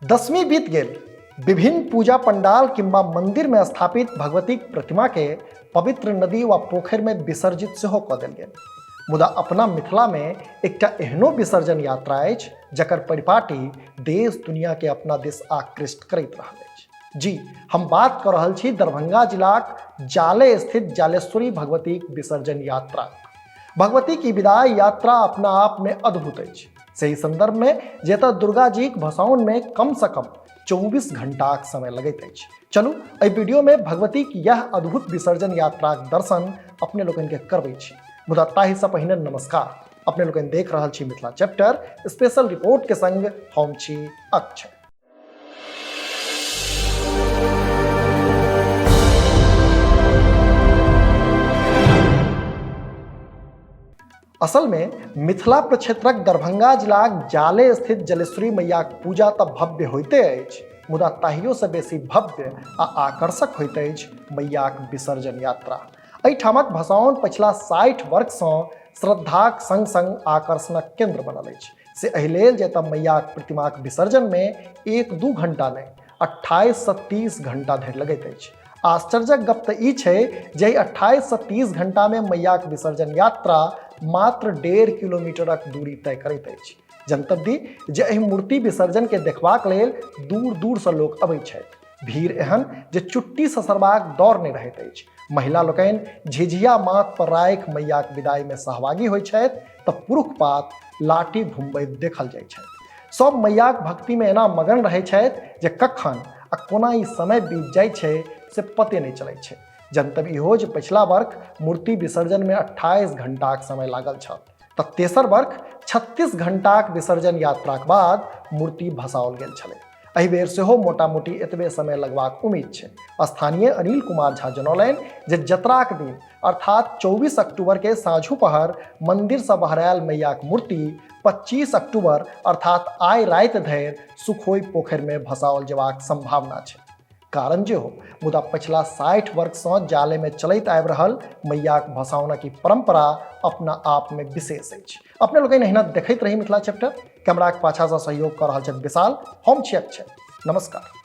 दशमी बीत गेल। विभिन्न पूजा पंडाल किंबा मंदिर में स्थापित भगवतीक प्रतिमा के पवित्र नदी वा पोखरि में विसर्जित सेहो कऽ देल गेल। मुदा अपना मिथिला में एकटा एहनो विसर्जन यात्रा अछि जकर परिपाटी देश दुनिया के अपना दिस आकृष्ट करैत रहल अछि। जी, हम बात कऽ रहल छी दरभंगा जिलाक जाले स्थित जालेश्वरी भगवतीक विसर्जन यात्रा। भगवती की विदाई यात्रा अपना आप में अद्भुत अछि। सही संदर्भ में जतऽ दुर्गा जीक भसाउन में कम से कम 24 घंटाक समय लगैत अछि। चलू एहि वीडियो में भगवतीक यह अद्भुत विसर्जन यात्राक दर्शन अपने लोकनि के करबै छी। मुदा ताहि से पहिने नमस्कार। अपने लोकनि देख रहल छी मिथिला चैप्टर स्पेशल रिपोर्ट के संग हम छी अक्षय। असल में मिथिला प्रक्षेत्रक दरभंगा जिलाक जाले स्थित जलेश्वरी मैयाक पूजा तऽ भव्य होइते अछि, मुदा ताहियोसँ बेसी भव्य आ आकर्षक होइत अछि मैयाक विसर्जन यात्रा। एहिठामक भसाओन पछिला 60 वर्षसँ श्रद्धाक संग संग आकर्षणक केंद्र बनल अछि। से एहि लेल जे एतऽ मैयाक प्रतिमाक विसर्जनमे 1-2 घंटा नहि, 28 सँ 30 घंटा धरि लगैत अछि। आश्चर्यक गप तऽ ई छै जे एहि 28 सँ 30 घंटामे मैयाक विसर्जन यात्रा मात्र 1.5 किलोमीटरक दूरी तय करैत अछि। जनतब दी जे एहि मूर्ति विसर्जन के देखबाक लेल दूर दूरसँ लोक अबैत छथि। भीड़ एहन जे चुट्टी ससरबाक दौर नहि रहैत अछि। महिला लोकनि झिझिया माथ पर राखि मैयाक विदाईमे सहभागी होइत छथि तऽ पुरुख पात लाठी घुमबैत देखल जाइ छथि। सब मैयाक भक्तिमे एना मगन रहै छथि जे कखन आ कोना ई समय बीत जाइ छै से पते नहि चलै छै। जनतब इहो जे पछिला वर्ष मूर्ति विसर्जनमे 28 घंटाक समय लागल छल तऽ तेसर वर्ष 36 घंटाक विसर्जन यात्राक बाद मूर्ति भसाओल गेल छलै। एहि बेर सेहो मोटा मोटी एतबे समय लगबाक उम्मीद छै। स्थानीय अनिल कुमार झा जनौलनि जे जतराक दिन अर्थात 24 अक्टूबर के साँझू पहर मंदिर से बहरायल मैयाक मूर्ति 25 अक्टूबर अर्थात आइ राति धरि सुखोई पोखरि में भसाओल जेबाक संभावना छै। कारण जे हो, मुदा पछिला 60 वर्षसँ जाले में चलैत आबि रहल मैयाक भसाओनक ई परंपरा अपना आप में विशेष अछि। अपने लोकनि एहिना देखैत रही मिथिला चैप्टर। कैमराक पाछासँ सहयोग कऽ रहल छथि विशाल, हम छी अक्षय। नमस्कार।